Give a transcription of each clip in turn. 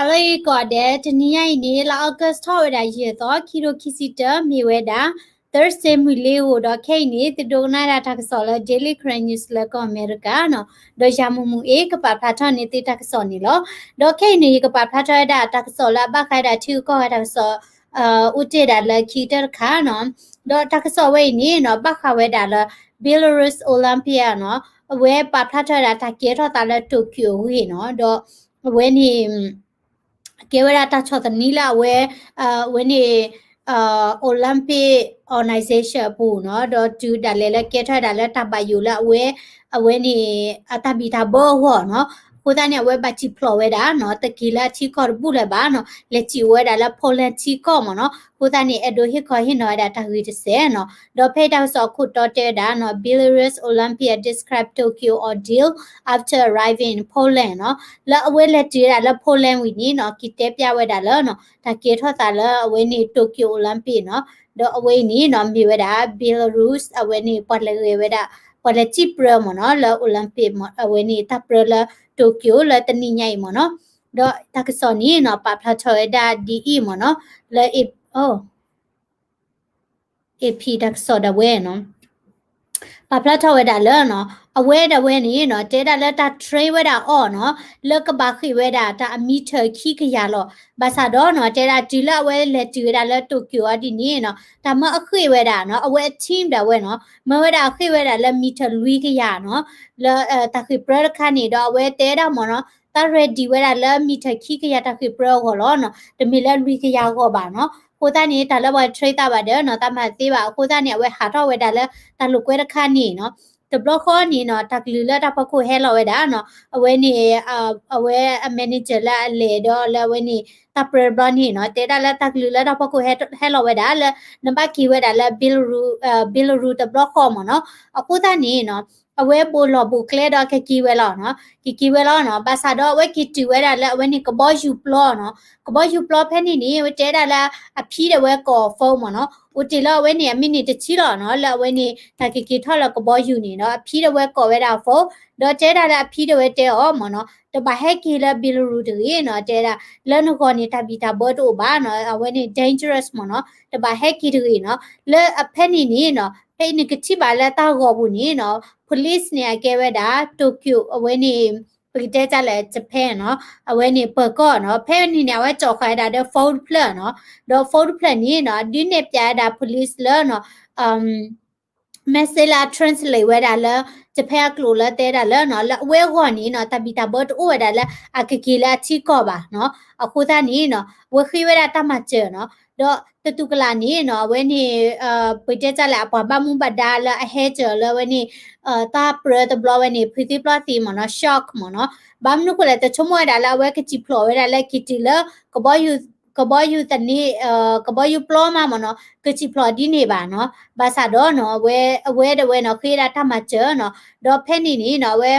ဟါလၢအဂ့ၤကိးဂၤဒဲး, တနံၤညါအံၤန့ၣ် လါ August ထီၣ်ဝဲဒၣ်ယဲၢ်သီ ခံကထိခံဆံတၢ မ့ၢ်ဝဲဒၣ် Thursday မုၢ်လ့ၤဧိၤ, ဒီးခဲအံၤန့ၣ် သုဒိကနၣ်ဝဲဒၣ်တၢ်ကစီၣ်လၢ Daily Karen News လၢကီၢ်အမဲရကၤနီၤ, ဒီးယၤမူးမူးအ့ၣ် ကပာ်ဖျါထီၣ်န့ၢ်သုတၢ်ကစီၣ်န့ၣ်လီၤ. ဒီးခဲအံၤန့ၣ် ယကပာ်ဖျါထီၣ်ဝဲဒၣ်တၢ်ကစီၣ်လၢအဘၣ်ဃးဝဲဒၣ်ထံဂုၤကီၢ်ဂၤတၢ်ကစီၣ် အိၣ်တ့ၢ်ဒၣ်လၢခံကတၢၢ်တခါနီၤ. ဒီးတၢ်ကစီၣ်ဝဲအံၤန့ၣ်နီၤ ဘၣ်ဃးဝဲဒၣ်လၢ Belarus Olympiad နီၤ, အဝဲပာ်ဖျါထီၣ်ဝဲဒၣ်တၢ်ကဲထီၣ်သးလၢ Tokyo အဂ့ၢ်နီၤ, ဒီးအဝဲန့ၣ် ကဲဝဲဒၣ်တၢ်ဆီၣ်သနံးလၢအဝဲ အဝဲန့ၣ် Olympic Organization အပူၤနီၤ, ဒီးတုၤဒၣ်လဲာ်လၢကဲထီၣ်ဝဲဒၣ်လၢတၢ်ဘၣ်ယိၣ်လၢအဝဲ အဝဲန့ၣ် အတၢ်ဘံၣ်တၢ်ဘၢအဂီၢ်နီၤ. အဃိသတးန့ၣ် အဝဲဘၣ်စံၣ်ဖျိးဝဲဒၣ်နီၤ, တက့ၤလၢအထံကီၢ်တဘူၣ်လၢၤဘၣ်နီၤ, လဲၤစံၣ်အိၣ်ဝဲဒၣ်လၢ Poland ထံကီၢ်မ့ၢ်နီၤ. အဃိသတးန့ၣ် အဲၣ်ဒိးဟ့ၣ်ခီဟ့ၣ်နီၤဝဲဒၣ်တၢ်ဂ့ၢ်တစဲးနီၤ. ဒီးဖဲအံၤတၢ်ကစီၣ်အခိၣ်တီတဲဝဲဒၣ်နီၤ, Belarus Olympiad describe Tokyo ordeal after arriving in Poland နီၤ. လၢအဝဲလဲၤတုၤဝဲဒၣ်လၢ Poland ဝံၤန့ၣ်နီၤ, က့ၤတဲပျၢ်ဝဲဒၣ်လၢနီၤ, တၢ်ကဲထီၣ်သးလၢအဝဲန့ၣ် Tokyo Olympic နီၤ. ဒီးအဝဲအံၤန့ၣ်နီၤ မ့ၢ်ဝဲဒၣ် Belarus အဝဲန့ၣ် ပှၤလဲၤဂဲၤဝဲဒၣ် ပှၤလဲၤစံၣ်ပြၢမ့ၢ်နီၤ, လၢ Olympic မ့ၢ် အဝဲန့ၣ် တၢ်ပြၢလၢ Tokyo လၢတနံၤညါအံၤမ့ၢ်နီၤ. ဒီးတၢ်ကစီၣ်န့ၣ်နီၤ ပာ်ဖျါထီၣ်ဝဲဒၣ်ဒ်အံၤမ့ၢ်နီၤ, လၢ AP တၢ်ကစီၣ်ဒၣ်ဝဲနီၤ ပာ်ဖျါထီၣ်ဝဲဒၣ်လၢနီၤ, အဝဲဒၣ်ဝဲန့ၣ်နီၤ တဲဒၣ်လၢတၢ် train ဝဲဒၣ်အီၤနီၤ, လၢကဘၣ်ဃ့ၢ်ဝဲဒၣ်တၢ်အ meter ခံကယၤလီၤ. ဘၣ်ဆၣ်ဒီးနီၤ တဲဒၣ်တုၤလၢအဝဲလဲၤတုၤဝဲဒၣ်လၢ Tokyo အီၤဒ်န့ၣ်နီၤ, တၢ်မၢအဃ့ၢ်ဝဲဒၣ်နီၤ, အဝဲအ team ဒၣ်ဝဲနီၤ, မၢဝဲဒၣ်အဃ့ၢ်ဝဲဒၣ်လၢ meter လွံၢ်ကယၤနီၤ, လၢတၢ်ဃ့ၢ်ပြၢတခါန့ၣ်ဒီး အဝဲတဲဒၣ်မ့ၢ်နီၤ, တၢ် ready ဝဲဒၣ်လၢ meter ခံကယၤတၢ်ဃ့ၢ်ပြၢအဂီၢ်လီၤနီၤ, တမ့ၢ်လၢလွံၢ်ကယၤအဂီၢ်ဘၣ်နီၤ. အဃိသတးန့ၣ် တၢ်လၢပှၤ train သးဘၣ်ဒီးနီၤ တၢ်မၤသ့ဘၣ်. အဃိသတးန့ၣ် အဝဲဟးထီၣ်ဝဲဒၣ်လၢတၢ်လိာ်ကွဲတခါန့ၣ်နီၤ, တဘျီဃီန့ၣ်နီၤ တၢ်ကလုၢ်လၢတၢ်ဖီခိၣ်ဟဲလီၤဝဲဒၣ်နီၤ, အဝဲန့ၣ် အဝဲအ manager လၢအလဲၤဒီးလၢအဝဲန့ၣ် တၢ်ပြၢတဘျီန့ၣ်နီၤ, တဲဒၣ်လၢတၢ်ကလုၢ်လၢတၢ်ဖီခိၣ်ဟဲလီၤဝဲဒၣ်လၢ နဘၣ်က့ၤဝဲဒၣ်လၢ Belarus, Belarus တဘျီဃီမ့ၢ်နီၤ. အဃိသတးန့ၣ်နီၤ အဝဲဘူးလီၢ်ဘူးကျဲဒီးကက့ၤဝဲလီၤနီၤ, ကက့ၤဝဲလီၤနီၤ. ဘၣ်ဆၣ်ဒီးအဝဲက့ၤတုၤဝဲဒၣ်လၢအဝဲန့ၣ် ကဘီယူၤပျီနီၤ, ကဘီယူၤပျီဖဲန့ၣ်န့ၣ် အဝဲတဲဒၣ်လၢအဖံဒၣ်ဝဲကိး phone မ့ၢ်နီၤ, အိၣ်တ့ၢ်လၢအဝဲန့ၣ် အမံးနံးတဆံလီၤနီၤ, လၢအဝဲန့ၣ် တၢ်ကက့ၤထီၣ်လၢကဘီယူၤန့ၣ်ဒီး အဖံဒၣ်ဝဲကိးဝဲဒၣ်အ phone ဒီးတဲဒၣ်လၢအဖံဒၣ်ဝဲတဲအီၤမ့ၢ်နီၤ, တဘၣ်ဟဲက့ၤလၢ Belarus တဂ့ၤနီၤ, တဲဒၣ်လၢနဂီၢ်န့ၣ် တၢ်ဘံၣ်တၢ်ဘၢတအိၣ်ဘၣ်နီၤ, အဝဲန့ၣ် dangerous မ့ၢ်နီၤ, တဘၣ်ဟဲက့ၤတဂ့ၤနီၤ. လၢအဖဲန့ၣ်န့ၣ်နီၤ ဖဲအံၤနကထံၣ်ဘၣ်လၢတၢ်ဂီၤပူၤန့ၣ်နီၤ police န့ၣ် အကဲဝဲဒၣ် Tokyo အဝဲန့ၣ် ပကတဲတၢ်လၢ Japan နီၤ, အဝဲန့ၣ်ပၢၤကီၢ်နီၤ, ဖဲန့ၣ်န့ၣ် အဝဲကၠီၣ်ဃာ်ဝဲဒၣ်ဒီး phone တဖျၢၣ်နီၤ, ဒီး phone တဖျၢၣ်န့ၣ်နီၤ ဒုးနဲၣ်ပၠးဝဲဒၣ် police လၢနီၤ message လၢအ translate ဝဲဒၣ်လၢ Japan အကျိာ်လၢတဲဒၣ်လၢနီၤ လၢအဝဲအဂီၢ်န့ၣ်နီၤ တၢ်ဘံၣ်တၢ်ဘၢတအိၣ်ဝဲဒၣ်လၢ အကက့ၤလၢအထံကီၢ်ဘၣ်နီၤ, အဃိသတးန့ၣ်နီၤ အဝဲဃ့ဝဲဒၣ်တၢ်မၤစၢၤနီၤ, ဒီးတတူၢ်ကလာ်န့ၣ်နီၤ အဝဲန့ၣ် ပတဲတၢ်လၢအပှၤဘၣ်မူဘၣ်ဒါလၢအဟဲစၢၤလၢအဝဲန့ၣ် တၢ်ပြၢတဘျီဝဲန့ၣ် ဖုးသံပျီသံမ့ၢ်နီၤ shock မ့ၢ်နီၤ, ဘၣ်မနုၤဃိလဲၣ် တဆိကမိၣ်ဝဲဒၣ်လၢအဝဲကစံၣ်ဖျိးဝဲဒၣ်လၢက့ၤတုၤလၢ ကဘီယူၤသန့, ကဘီယူၤပျီမးမ့ၢ်နီၤ ကစံၣ်ဖျိးဒ်န့ၣ်ဘၣ်နီၤ, ဘၣ်ဆၣ်ဒီးနီၤ အဝဲ အဝဲဒၣ်ဝဲနီၤ ဃ့ဒၣ်တၢ်မၤစၢၤနီၤ, ဒီးဖဲန့ၣ်န့ၣ်နီၤ အဝဲ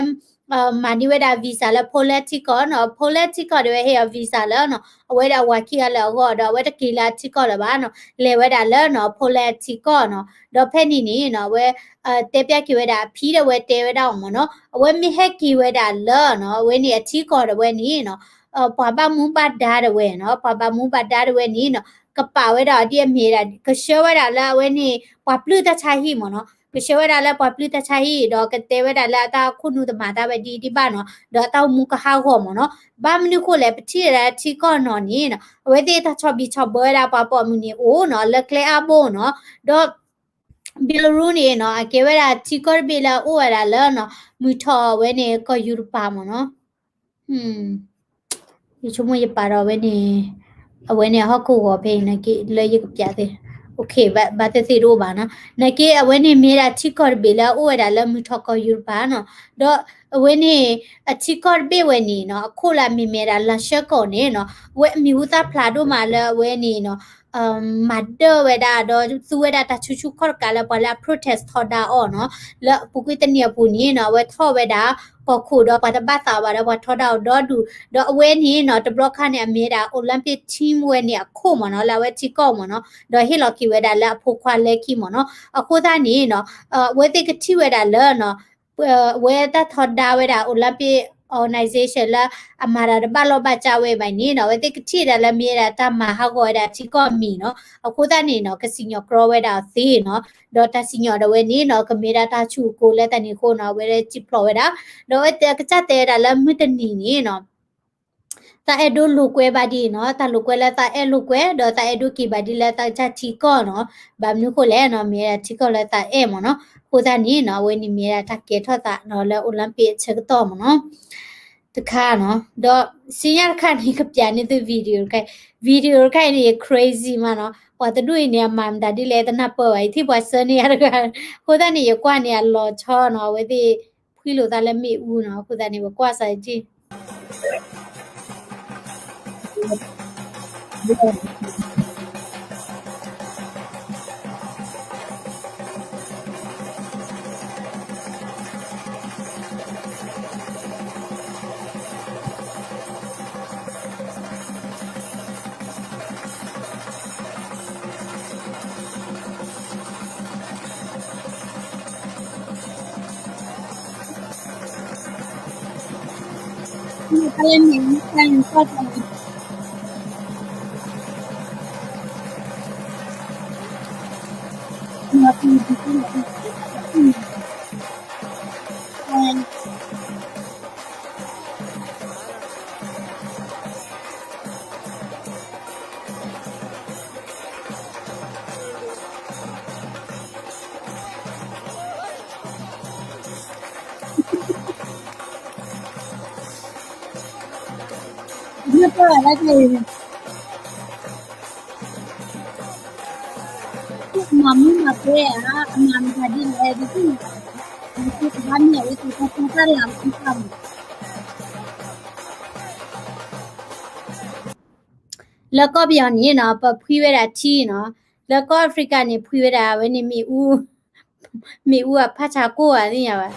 မၤန့ၢ်ဝဲဒၣ် visa လၢ Poland ထံကီၢ်နီၤ, Poland ထံကီၢ်ဒၣ်ဝဲဟ့ၣ်အီၤ visa လၢနီၤ အဝဲဒၣ်ဝၤခံဂၤလၢာ်အဂီၢ်ဒီး အဝဲတက့ၤလၢအထံကီၢ်လၢၤဘၣ်နီၤ, လဲၤဝဲဒၣ်လၢနီၤ Poland ထံကီၢ်နီၤ, ဒီးဖဲန့ၣ်န့ၣ်နီၤ အဝဲ တဲပျၢ်က့ၤဝဲဒၣ်အဖံဒၣ်ဝဲတဲဝဲဒၣ်အီၤမ့ၢ်နီၤ, အဝဲမ့ၢ်ဟဲက့ၤဝဲဒၣ်လၢနီၤ အဝဲန့ၣ်အထံကီၢ်ဒၣ်ဝဲန့ၣ်နီၤ ပှၤဘၣ်မူဘၣ်ဒါဒၣ်ဝဲနီၤ, ပှၤဘၣ်မူဘၣ်ဒါဒၣ်ဝဲန့ၣ်နီၤ ကပာ်ဝဲဒၣ်အီၤဒ်အမ့ၢ်ဒၣ် ကဆှၢဝဲဒၣ်လၢအဝဲန့ၣ် ပှၤပျုၢ်တၢ်ဆါဟံၣ်မ့ၢ်နီၤ, ကဆှၢဝဲဒၣ်လၢပှၤပျုၢ်တၢ်ဆါဟံၣ် ဒီးကတဲဝဲဒၣ်လၢအတၢ်ခိၣ်နူာ်တမၤတၢ်ဝဲဒ်ဒ်ဘၣ်နီၤ, ဒီးအတၢ်အိၣ်မူကဟးဂီၤမ့ၢ်နီၤ, ဘၣ်မနုၤဃိလဲၣ် ပထံၣ်ဝဲဒၣ်ထံကီၢ်နီၤန့ၣ်နီၤ အဝဲသ့ၣ်တၢ်ဆီၣ်ဘံၣ်ဆီၣ်ဘၢဝဲဒၣ်ပှၤပိာ်မုၣ်န့ၣ်အိၣ်နီၤ လၢကျဲအါဘိနီၤ, ဒီး Belarus န့ၣ်နီၤ အကဲဝဲဒၣ်ထံကီၢ်တဘ့ၣ်လၢအအိၣ်ဝဲဒၣ်လၢနီၤ မုၢ်ထီၣ်အဝဲန့ၣ် ကီၢ်ယူရပၤမ့ၢ်နီၤ, ယဆိကမိၣ်ယပာ်ဒီးအဝဲန့ၣ် အဝဲန့ၣ်အဟီၣ်ခိၣ်ဂီၤဖဲအံၤနာ်က့ လၢယကပျးသ့ၣ်, ဘၣ်သ့ၣ်သ့ၣ်တအိၣ်ဘၣ်နီၤ, နာ်က့အဝဲန့ၣ်မ့ၢ်ဒၣ်ထံကီၢ်တဘ့ၣ်လၢအအိၣ်ဝဲဒၣ်လၢမုၢ်ထီၣ်ကီၢ်ယူရပၤနီၤ, ဒီးအဝဲန့ၣ် အထံကီၢ်တဘ့ၣ်ဝဲန့ၣ်နီၤ အခိၣ်လၢအမ့ၢ်မ့ၢ်ဒၣ် လၤၡၢကီၢ်န့ၣ်နီၤ အဝဲအမံၤဟူသၣ်ဖျါဒိၣ်မးလၢအဝဲန့ၣ်နီၤ မၤဒၢၣ်ဝဲဒၣ် ဒီးသူဝဲဒၣ်တၢ်ဆူၣ်ဆူၣ်ခီၣ်တကးလၢပှၤလၢအ protest ထီဒါအီၤနီၤ, လၢအပူၤကွံာ်တနံၤအပူၤန့ၣ်နီၤ အဝဲထီၣ်ဝဲဒၣ် ကီၢ်ခိၣ်ဒီးပှၤတဘၣ်သးဘၣ်ဒီးပှၤထီဒါအီၤဒီဒူၣ်, ဒီးအဝဲန့ၣ်နီၤ တဘျီခါန့ၣ် အမ့ၢ်ဝဲဒၣ် Olympic team ဝဲန့ၣ်အခိၣ်မ့ၢ်နီၤ လၢအဝဲထံကီၢ်မ့ၢ်နီၤ, ဒီးဟ့ၣ်လီၤက့ၤဝဲဒၣ်လၢအဖိခွါလၢခံမ့ၢ်နီၤ, အဃိသတးန့ၣ်နီၤ အဝဲသ့ၣ်ကထံၣ်ဝဲဒၣ်လၢနီၤ အဝဲတၢ်ထီဒါဝဲဒၣ် Olympic organization လၢအမၤတၢ်တဘၣ်လီၢ်ဘၣ်စးဝဲဘၣ်န့ၣ်နီၤ, အဝဲသ့ၣ်ကထံၣ်ဒၣ်လၢမ့ၢ်ဝဲဒၣ်တၢ်မၤဟးဂီၤဝဲဒၣ်ထံကီၢ်အမံၤနီၤ, အဃိသတးန့ၣ်နီၤ ကစံၣ်ညီၣ်ကြီဝဲဒၣ်အီၤသ့နီၤ, ဒီးတၢ်စံၣ်ညီၣ်ဒၣ်ဝဲန့ၣ်နီၤ ကမ့ၢ်ဒၣ်တၢ်ဆူၣ်ကိၤလၢတၢ်န့ၣ်အဃိနီၤ အဝဲဒၣ်စံၣ်ဖျိးဝဲဒၣ်, ဒီးအဝဲကစၢ်တဲဝဲဒၣ်လၢမုၢ်တနံၤန့ၣ်နီၤ သးအဲၣ်ဒိးလိာ်ကွဲဘၣ်ဒ်အံၤနီၤ, တၢ်လိာ်ကွဲလၢသးအဲၣ်လိာ်ကွဲ ဒီးသးအဲၣ်ဒိးက့ၤဘၣ်ဒ်လၢသးကစၢ်ထံကီၢ်နီၤ, ဘၣ်မနုၤဃိလဲၣ်နီၤ မ့ၢ်ဝဲဒၣ်ထံကီၢ်လၢသးအဲၣ်မ့ၢ်နီၤ, အဃိသတးန့ၣ်နီၤ အဝဲန့ၣ်မ့ၢ်ဝဲဒၣ်တၢ်ကဲထီၣ်သးနီၤ လၢ Olympic အဆၢကတီၢ်မ့ၢ်နီၤ, တခါနီၤ, ဒီးစံညါတခါန့ၣ် ကပျးန့ၢ်သု video တခါ, video တခါအံၤန့ၣ် crazy မးနီၤ, ပှၤတဒူၣ်အံၤန့ၣ် အမၤမတၤဒ်လဲၣ်တနၢ်ပၢၢ်ဘၣ်, ယထံၣ်ပှၤဆှၢန့ၢ်ယၤတဂၤ, အဃိသတးန့ၣ် ယကွၢ်န့ၣ်အလီၤဆီနီၤ, အဝဲသ့ၣ် ဖှံလိာ်သးလၢမ့ၣ်အူနီၤ, အဃိသတးန့ၣ် ပကွၢ်စၢ်ယထံၣ် မၤမူမၤပွဲဧါ, အမၤမတၤဒ်လဲၣ်, ဒ်သိး ဘၣ်မ့ၢ်အဝဲသ့ၣ်တၢ်လၢ်ခံခါမး လၢကီၢ်ပယီၤန့ၣ်နီၤ ပဖှံဝဲဒၣ်ထံနီၤ, လၢကီၢ်အဖရံကၤန့ၣ် ဖှံဝဲဒၣ်အဝဲန့ၣ်မ့ၣ်အူ, မ့ၣ်အူအဖးဆါကိၢ်ဧါသ့ၣ်ညါဘၣ်.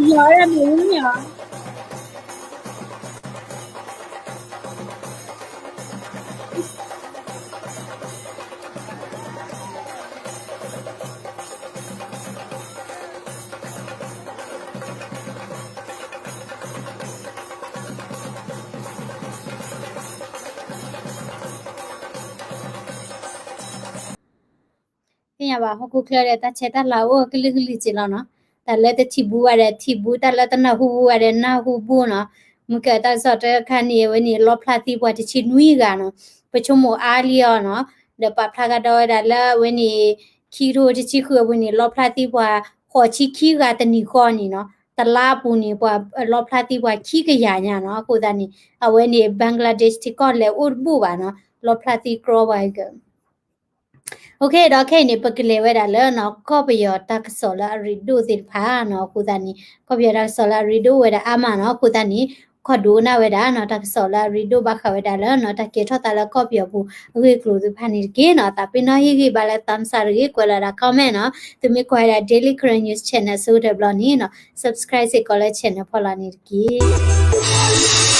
ယီၤဒၣ်မ့ၣ်အူန့ၣ်ဧါ. သ့ၣ်ညါဘၣ် ဟီၣ်ခိၣ်ချၢဒီး တၢ်ဆဲးတၢ်လၤအိၣ်ကလုာ်ကလုာ်က့လီၤနီၤ. တၢ်လၢတထံၣ်ဘူးဘၣ်ဒီးထံၣ်ဘူး, တၢ်လၢတနၢ်ဟူဘူးဘၣ်ဒီးနၢ်ဟူဘူးနီၤ. မုၢ်ကၢၢ်တၢ်ကစီၣ်တခါန့ၣ် အဝဲန့ၣ် လီဖျါသံပှၤတဆံနွံဂၤနီၤ. ပဆိကမိၣ်အါလံအီၤနီၤ. ဒီးပာ်ဖျါကဒီးဝဲဒၣ်လၢအဝဲန့ၣ် ခံကထိတဆံဃုအပူၤန့ၣ် လီဖျါသံပှၤဃိးဆံခံဂၤတနံၣ်ဃီန့ၣ်နီၤ. တလါအပူၤန့ၣ် ပှၤလီဖျါသံပှၤခံကယၤညါနီၤ. အဃိသတးန့ၣ် အဝဲန့ၣ် Bangladesh ထံကီၢ်လဲၤအိၣ်တဘူၣ်ဘၣ်နီၤ. လီဖျါသံကြီပှၤက OK ဒီးခဲအံၤန့ၣ် ပကလဲၤဝဲဒၣ်လၢနီၤ ကီၢ်ပယီၤတၢ်ကစီၣ်လၢအရ့ဒိၣ်သ့ၣ်တဖၣ်နီၤ. အဃိသတးန့ၣ် ကီၢ်ပယီၤတၢ်ကစီၣ်လၢအရ့ဒိၣ်ဝဲဒၣ်အါမးနီၤ. အဃိသတးန့ၣ် ခီဒိကနၣ်ဝဲဒၣ်နီၤ တၢ်ကစီၣ်လၢအရ့ဒိၣ်ဘၣ်ဃးဝဲဒၣ်လၢနီၤ တၢ်ကဲထီၣ်သးလၢကီၢ်ပယီၤပူၤအဂ့ၢ်အကျိၤသ့ၣ်တဖၣ်န့ၣ်တက့ၢ်နီၤ. သးပ့ၤနီၣ်ဟ့ၣ်ဂံၢ်ဘါလၢ thumbs up တဂ့ၤ, ကွဲးလီၤဒၣ် comment နီၤ. သုမ့ၢ်ကွၢ်ဝဲဒၣ် Daily Karen News Channel ဆိကတၢၢ်ဘျီန့ၣ်နီၤ subscribe စ့ၢ်ကီးလၢ channel ဖီလာ်န့ၣ်တက့ၢ်.